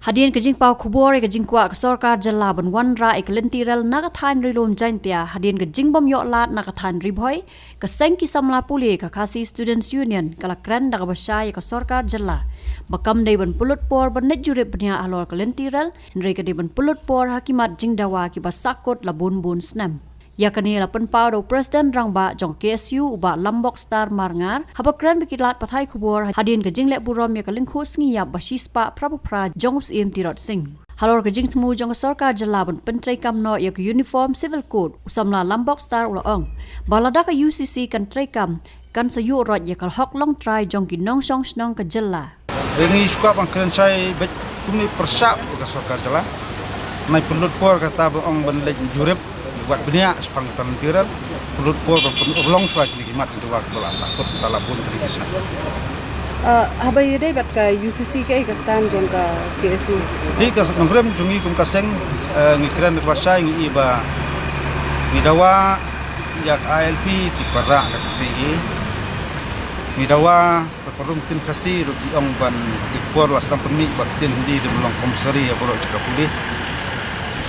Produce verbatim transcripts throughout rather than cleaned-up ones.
Hadien ka jingpaw khubor ïa ka jingkwah ka sorkar jylla ban wanrah ïa ka lynti rel na ka thaiñ Ri-lum Jaiñtia hadien ka jingbym ïoh lad na ka thaiñ Ri-Bhoi, ka seng ki samla pule ka Khasi Students Union ka la kren da kaba shai ïa ka sorkar jylla ba kam dei ban pynlut por ban leit jurip bniah halor ka lynti rel, hynrei ka dei ban pynlut por ha ki mat jingdawa kiba sahkut la bun bun snem. Ïa kane la pynpaw da u President Rangbah jong ka K S U, u Bah Lambok Star Marngar, haba kren bad ki lad pathai khubor hadien ka jingleh burom ïa ka lyngkhuh sngi ïap ba shispah phra phew phra jong u Syiem Tirot Sing. Halor ka jingthmu jong ka sorkar jylla ban pyntreikam noh ïa ka Uniform Civil Code, u samla Lambok Star u la ong ba lada ka U C C kan treikam, kan sa ïuh roit ïa ka hok longtrai jong ki nongshong shnong ka jylla. Ngi shu kwah ban kren shai bad kumne pyrshah ïa ka sorkar jylla. Nai pynlut por kata ba ong ban leit jurip, wad bniah shaphang ka lynti rel, pynlut por ban pynurlong shuwa kine ki mat ki dawa kiba la sahkut kata la bun tylli ki snem. Ah, haba ïadei bad ka U C C, kaei ka stand jong ka K S U? Hi ka nongrim jong ngi kum ka seng, eh, ngi kren kaba shai, ngi i ba ngi dawa ïa ka I L P ki para da ka C A A. Ngi dawa ba ka rum ktien Khasi ruh ki ong ban, ki por la sdang pynmih ba ktien Hindi dei ban long compulsory ïa baroh jaka pule.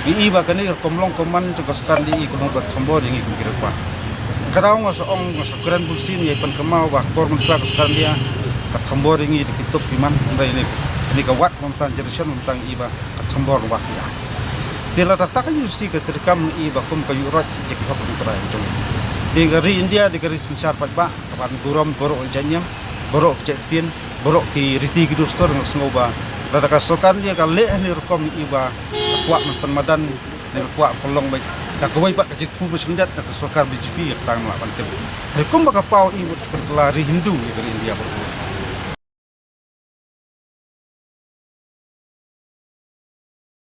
Ngi i ba kane ka rukom long kumne jong ka sorkar India, i kumno ba thombor ïa ngi kum ki riewkpa. Ka daw nga sa ong, nga sa kren bun sien, ngi pyn kynmaw ba ka por mynta ka sorkar India ka thombor ïa ngi da ki tup ki man, hynrei kane, kane ka wad mynta, generation mynta, ngi i ba ka thombor ba ki ïa. Te lada kata ka U C C ka treikam, ngi i ba kum ka ïuh roit ïa ki hok longtrai jong ngi. Te ka ri India dei ka ri synshar paidbah, ka ban burom baroh ki jait niam, baroh ki jait ktien, baroh ki riti ki dustur. Nga sngew ba lada ka sorkar India ka leh hane rukom, ngi i ba ka kwah ban pynmadan ne ka kwah pynlong beit da kawei pat ka jingthmu ba shyndet na ka sorkar B J P, ïa kata ngim lah ban tip. Hynrei kumba ka paw, i mut shu pynkylla ri Hindu ïa ka ri India baroh.